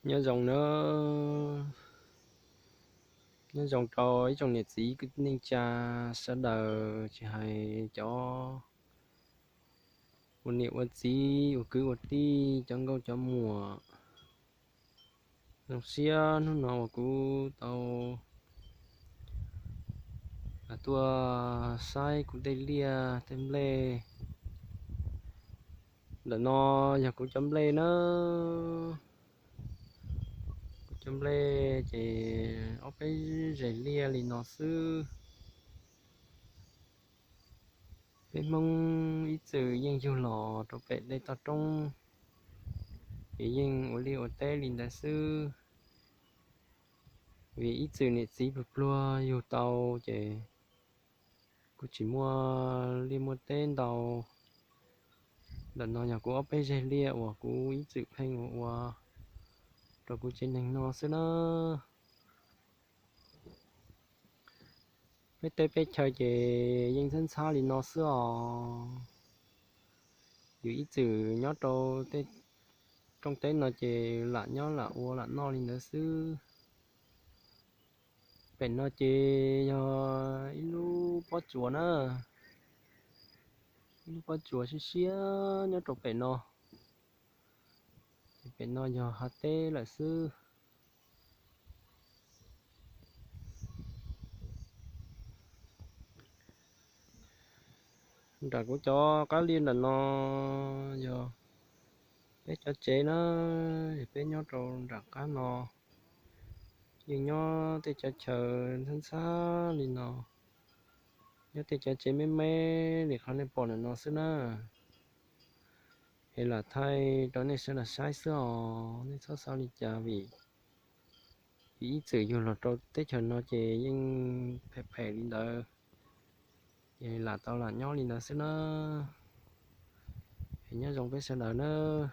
Nyob zoo nawb, nyob zoo rau ib tsoom niam txiv kwv tij neej tsa sawv daws, tsis hais cov ua niam ua txiv, ua kwv ua tij, cov nkauj cov muam. Zoo siab hnub no uas kuv tau tuaj saib kuv tej liaj tej nplej. Ntawm no yog kuv cov nplej na. Kuv cov nplej ces ob peb zeg liaj li no xwb. Peb Hmoob ib txwm yeej yug los rau pem dej toj roob, ces yeej ua liaj ua teb li ntawd xwb. Vim ib txwm niam txiv pluag pluag yug tau ces kuj tsis muaj liaj muaj teb ntau. Ntawm no yog kuv ob peb zeg liaj uas kuv ib txwm pheej ua ua rau kuv tsev neeg no xwb na. Peb teb peb chaw ces yeej ntxhab ntxhab li no xwb os. Yus ib txwm nyob rau tej rooj teb no ces lam nyob lam ua lam noj li ntawd xwb. Pem no ces yog ib lub pob tsuas na, ib lub pob tsuas siab siab nyob rau pem no. Ces pem no yog hav teb lawm xwb. Nram kuv cov qab liaj nram no yog peb cov tsev na, yog peb nyob rau nram qab no. Yeej nyob tej cov chaw ntxhab ntxhab li no, nyob tej cov tsev me me li qhov nej pom ntawm no xwb na. Es lam thaij rau nej sawv daws saib xwb os, nej txhob xav li cas vim, vim ib txwm yug los rau teb chaws no ces yeej phem phem li ntawd, ces lam tau lam nyob li ntawd xwb na. Es nyob zoo peb sawv daws nawb.